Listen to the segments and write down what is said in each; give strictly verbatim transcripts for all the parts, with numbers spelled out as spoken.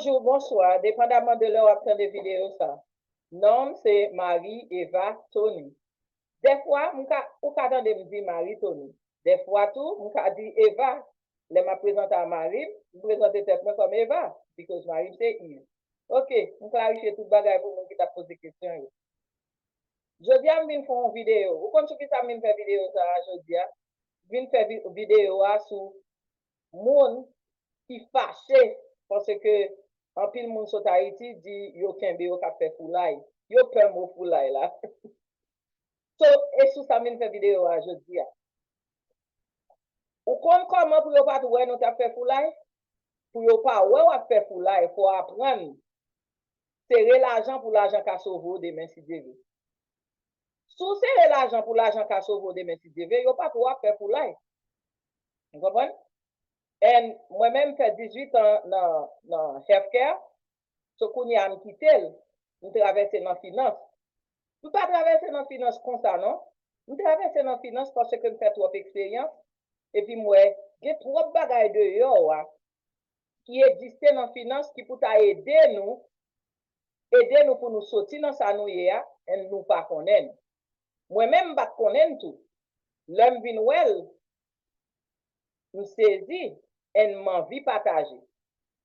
Bonjou, bonswa, depandaman de lè w ap tande videyo sa. Non m se Marie Eva Tony. Dèfwa, m ka, ou ka tande m di Marie Tony. Dèfwa tou, m ka di Eva. Lè m ap prezante a mari m, m prezante tèt mwen kòm Eva, because mari m se Yves. Ok, m klarifye tout bagay pou moun ki t ap poze kesyon yo. Jodi a, m vin fè yon videyo. Ou konn sou ki sa m vin fè videyo sa a jodi a? M vin fè vi- videyo a sou moun ki fache paske anpil moun sot Ayiti di yo kenbe yo k ap fè foulay. Yo pè mo foulay la. So, e sou sa m vin fè videyo a jodi a. Ou konn kòman pou yo pa t wè nou t ap fè foulay? Pou yo pa wè w ap fè foulay, fò w aprann sere lajan pou lajan ka sove w demen si Dye vle. Si w sere lajan pou lajan ka sove w demen si Dye vle, yo pa t wè w ap fè foulay. Ou konprann? And mwen menm m fè dizuit an nan, nan healthcare. So kounye a m kite l, m travèse nan finans. M pa travèse nan finans konsa non. M travèse nan finans paske m fè twòp eksperyans. Epi m wè gen twòp bagay deyò a ki egziste nan finans ki pou ta ede nou, ede nou pou nou soti nan sa nou ye a, and nou pa konnen l. Mwen menm m pa t konnen l tou. Lè m vin wè l, m sezi, and m anvi pataje.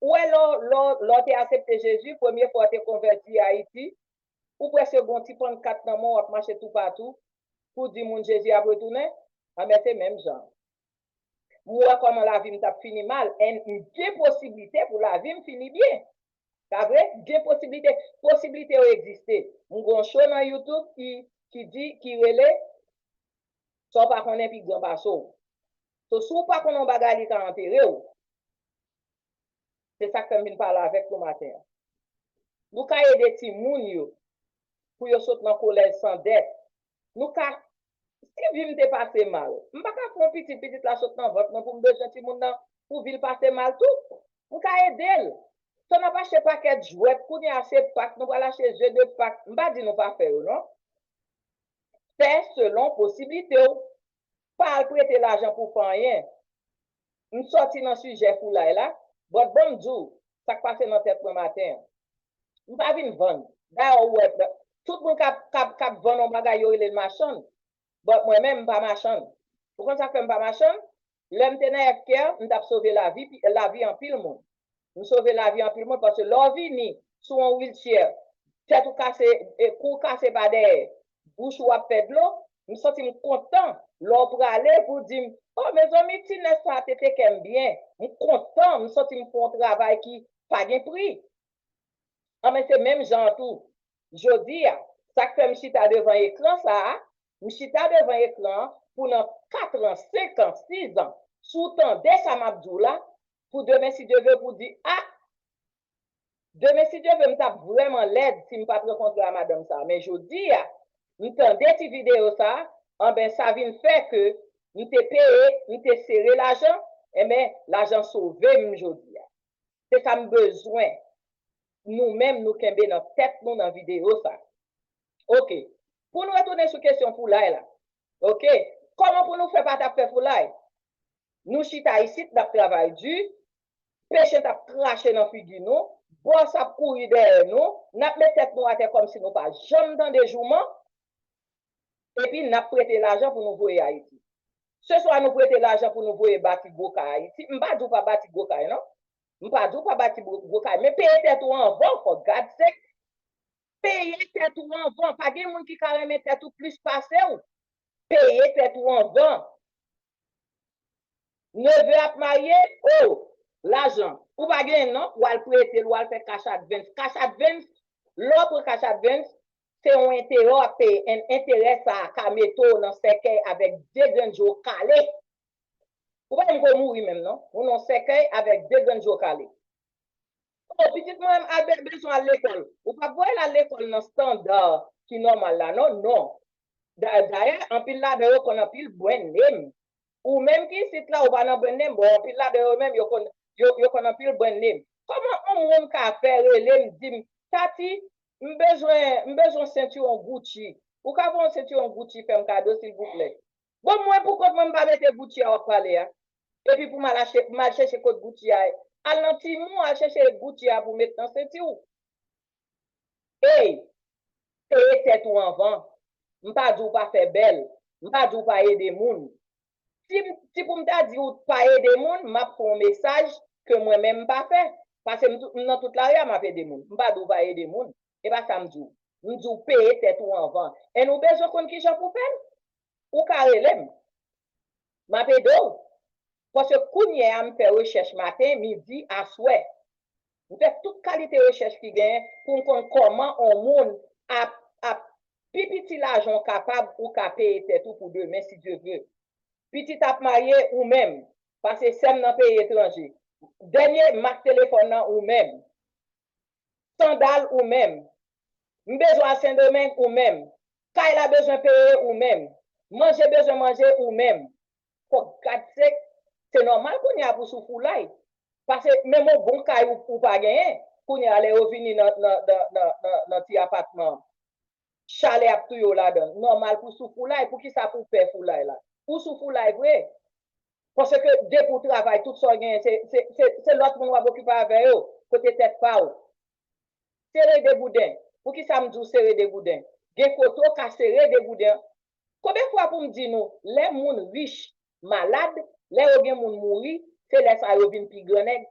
Ou wè lè w- lè w- lè w te aksepte Jezi, premye fwa w te konvèti Ayiti, ou prèske gen yon ti pannkat nan men w, w ap mache toupatou pou di moun Jezi ap retounen, anben se menm jan. M wè kòman lavi m t ap fini mal, and m gen posiblite pou lavi m fini byen. Sa vre? Gen posiblite, posiblite yo egziste. M gen yon show nan YouTube ki, ki di, ki rele Sa w pa konnen pi gran pase w. So, si w pa konnen yon bagay, li ka antere w. Se sa k fè m vin pale avèk nou maten an. Nou ka ede timoun yo pou yo sot nan kolèj san dèt. Nou ka, si vi m te pase mal, m pa ka fè yon pitit, pitit la sot nan vant mwen pou m bezwen timoun nan, pou vi l pase mal tou. M ka ede l. So n ap achte pakèt jwèt, kounye a se Pak, nou pral achte je de Pak. M pa di nou pa fè yo non. Fè selon posiblite w. Pa al prete lajan pou fè anyen. M sòti nan sijè foulay la, but bon m di w sa k pase nan tèt mwen maten an. M pa vin vann. Dayè ou wè, tout moun k ap, k ap, k ap vann yon bagay yo rele l machann. But mwen menm m pa machann. Ou konn sa k fè m pa machann? Lè m te nan healthcare, m t ap sove lavi, lavi anpil moun. M sove lavi anpil moun paske lè w vini sou yon wheelchair, tèt ou kase, e, kou w kase pa dèyè, bouch ou ap fè dlo, m santi m kontan lè w prale pou di m, o mezanmi, ti nèg sa te teke m byen. M kontan, m santi m fè yon travay ki pa gen pri. Anben se menm jan an tou. Jodi a, sa k fè m chita devan ekran sa a, m chita devan ekran an pou nan kat an, senk an, sis an, si w tande sa m ap di w la, pou demen si Dye vle pou di, a, demen si Dye vle m t ap vrèman lèd si m pa t rankontre a madanm sa a. Men jodi a, m tande ti videyo sa a, anben sa vin fè ke m te peye, m te sere lajan, enben lajan sove m jodi a. Se sa m bezwen nou menm nou kenbe nan tèt nou nan videyo sa. Ok. Pou nou retounen sou kesyon foulay la. Ok. Kòman pou nou fè pa t ap fè foulay? Nou chita isit, n ap travay di, peche t ap krache nan figi nou, bòs ap kouri dèyè nou, n ap met tèt nou atè kòmsi nou pa janm tande jouman, epi n ap prete lajan pou nou voye Ayiti. Se swa nou prete lajan pou nou voye bati gwo kay Ayiti. M pa di w pa bati gwo kay non. M pa di w pa bati gwo kay, men peye tèt ou anvan, for God's sake. Peye tèt ou anvan. Pa gen moun ki ka renmen tèt ou plis pase w. Peye tèt ou anvan. Neve ap marye, o, lajan. Ou pa genyen non, w al prete l, w al fè cash advance. Cash advance, lè w pran cash advance, se yon enterè w ap peye. And enterè sa a ka mete w nan sèkèy avèk de grenn je w kale. Ou pa menm ko mouri menm non. Ou nan sèkèy avèk de grenn je w kale. O, pitit mwen al be- bezwen al lekòl. Ou p ap voye l al lekòl nan standard ki nòmal la non, non. Da- Dayè, anpil ladan yo konn anpil brand name. Ou menm ki isit la, ou pa nan brand name, bon, anpil ladan yo menm, yo konn, yo, yo konn anpil brand name. Kòman yon moun ka fè rele m, di m, Tati, m bezwen, m bezwen sentiwon Gucci. Ou ka voye yon sentiwon Gucci fè m kado, silvouplè? Bon, mwen pou kont mwen, m pa mete Gucci a w ap pale a. Epi pou m al achte, m al chèche kot Gucci a, Al nan Temu, al chèche Gucci a pou met nan senti w. Ey, peye tèt ou anvan. M pa di w pa fè bèl. M pa di w pa ede moun. Si, si pou m ta di w pa ede moun, m ap fè yon mesaj ke mwen menm m pa fè. Paske m, m nan tout lari a, m ap ede moun. M pa di w pa ede moun. E pa sa m di w. M di w peye tèt ou anvan. E nou bezwen konn kijan pou fè l. Ou ka rele m. M ap ede w. Paske kounye a, m fè rechèch maten, midi, aswè. M fè tout kalite rechèch ki genyen pou m konn kòman yon moun ap, ap pi piti lajan w kapab, ou ka peye tèt ou pou demen, si Dye vle. Pitit ap marye, ou menm. Paske sè m nan peyi etranje. Dènye mak telefòn nan, ou menm. Sandal, ou menm. M bezwen al Sendomeng, ou menm. Kay la bezwen peye, ou menm. Manje bezwen manje, ou menm. Fòk gad se, se nòmal kounye a pou sou foulay. Paske menm yon bon kay ou, ou pa genyen. Kounye a lè yo vini nan, nan, nan, nan, nan, nan ti apatman an, chalè ap touye w ladan. Nòmal pou sou foulay. Poukisa pou pè foulay la? Ou sou foulay vre. Paske depi w travay, tout sa w genyen, se, se, se, se lòt moun w ap okipe avè yo. Kote tèt pa w? Sere degouden. Poukisa m di w sere degouden? Gen kote w ka sere degouden. Konbyen fwa pou m di nou, lè moun rich malad, lè yo gen moun mouri, se lè sa yo vin pi grannèg?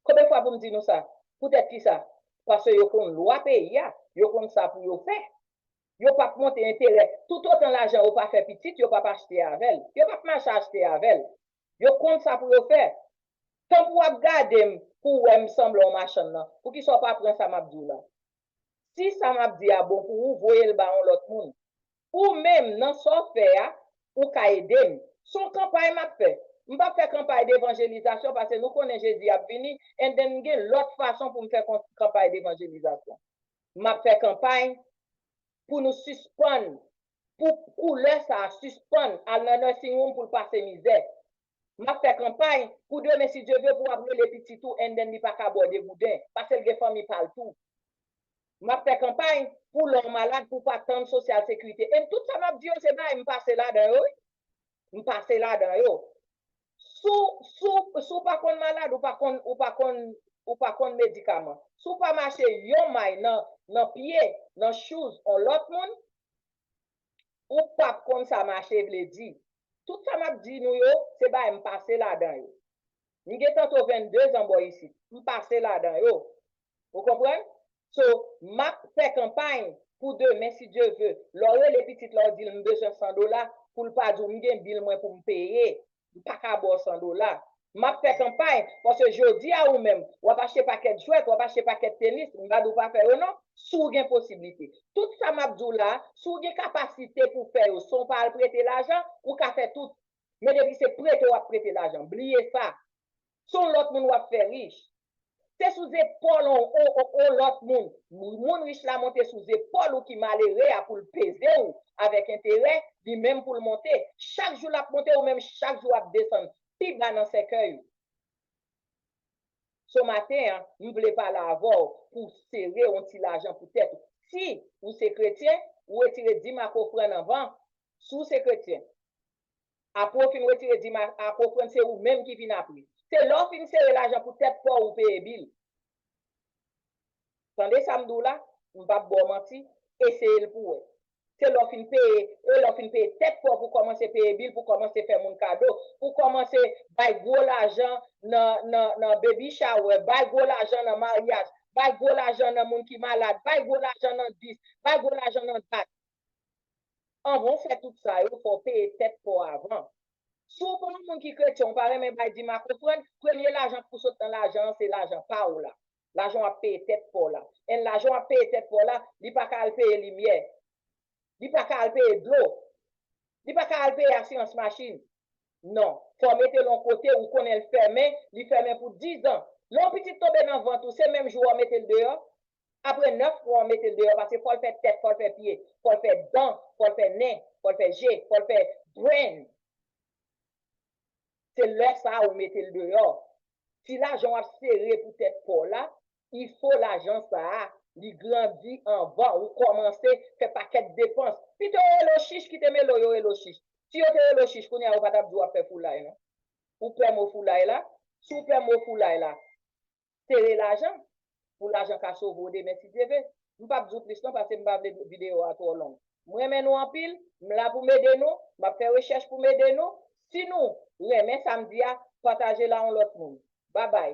Konbyen fwa pou m di nou sa? Poutèt ki sa? Paske yo konn lwa peyi a, yo konn sa pou yo fè. Yo p ap monte enterè. Toutotan lajan yo pa fè pitit, yo p ap achte avè l. Yo p ap mache achte avè l. Yo konn sa pou yo fè. Tanpri w ap gade m pou w wè m sanble yon machann nan. Poukisa w pa pran sa m ap di w la? Si sa m ap di a bon pou ou, voye l ba yon lòt moun. Ou menm, nan sa w fè a, ou ka ede m. Se yon kanpay m ap fè. M p ap fè kanpay devanjelizasyon paske nou konnen Jezi ap vini, and then m gen lòt fason pou m fè kon- kanpay devanjelizasyon. M ap fè kanpay pou nou sispann, pou koulè sa a sispann al nan nursing home pou l pase mizè. M ap fè kanpay pou demen, si Dye vle, pou w ap rele pitit ou, and then li pa ka ba w degouden, paske l gen fanmi pa l tou. M ap fè kanpay pou lè w malad, pou w pa tann sosyal sekirite. E tout sa m ap di yo, se bagay m pase ladan yo, wi. M pase ladan yo. Si w, si w, si w pa konn malad, ou pa konn, ou pa konn, ou pa konn medikaman. Si w pa mache yon may nan, nan pye, nan shoes, yon lòt moun, ou p ap konn sa mache vle di. Tout sa m ap di nou yo, se bagay m pase ladan yo. M gen tanto venndezan bò isit. M pase ladan yo. Ou konprann? So, m ap fè kanpay pou demen, si Dye vle. Lè w rele pitit la, w di l, "M bezwen san dola," pou l pa di w, "M gen bil mwen pou m peye." M pa ka ba w san dola. M ap fè kanpay, paske jodi a ou menm, w ap achte pakèt jwèt, w ap achte pakèt tenis, m pa di w pa fè yo non, si w gen posiblite. Tout sa m ap di w la, si w gen kapasite pou fè yo, san w pa al prete lajan, ou ka fè tout. Men depi se prete w ap prete lajan, bliye sa. Se yon lòt moun w ap fè rich. Se sou zepòl on, on, on, on lòt moun. Moun rich la monte sou zepòl ou ki malere a pou l peze w avèk enterè, li menm pou l monte. Chak jou l ap monte, ou menm chak jou w ap desann pi ba nan sèkèy ou. So maten an, m vle pale avè w pou w sere yon ti lajan pou tèt ou. Si ou se kretyen, ou retire dim ak ofrann anvan. Si w se kretyen, apre w fin retire dim ak ofrann, se ou menm ki vin apre. Se lè w fin sere lajan pou tèt pa w ou peye bil. Tande sa m di w la, m p ap ba w manti, eseye l pou w wè. Se lè w fin peye, e lè w fin peye tèt pa w pou kòmanse peye bil, pou kòmanse fè moun kado, pou kòmanse bay gwo lajan nan, nan, nan baby shower, bay gwo lajan nan maryaj, bay gwo lajan nan moun ki malad, bay gwo lajan nan dis, bay gwo lajan nan dat. Anvan w fè tout sa yo, fò w peye tèt pa w avan. Si w pa yon moun ki kretyen, ou pa renmen bay dim ak ofrann, premye lajan k pou sot nan lajan an, se lajan pa w la. Lajan w ap peye tèt pa w la. And lajan w ap peye tèt pa w la, li pa ka al peye limyè. Li pa ka al peye dlo. Li pa ka al peye asirans machin. Non. Fò w mete l yon kote, ou konnen l fèmen, li fèmen pou dizan. Lè yon pitit tonbe nan vant ou, se menm jou w mete l deyò. Apre nèf mwa, w mete l deyò, paske fò l fè tèt, fò l fè pye, fò l fè dan, fò l fè nen, fò l fè je, fò l fè brain. Se lè sa a ou mete l deyò. Ti lajan w ap sere pou tèt pa w la, il fo lajan sa a, li grandi anvan ou kòmanse fè pakèt depans. Pito yo rele w chich, kite mele w yo rele w chich. Si yo te rele w chich, kounye a yo pa t ap di w ap fè foulay, non. Ou pè mo foulay la? Si w pè mo foulay la, sere lajan, pou lajan ka sove w demen si Dye ve. M p ap di w plis non, paske m pa vle videyo a twò long. M renmen nou anpil, m la pou m ede nou, m ap fè rechèch pou m ede nou. Si nou renmen sa m di a, pataje l a yon lòt moun. Babay.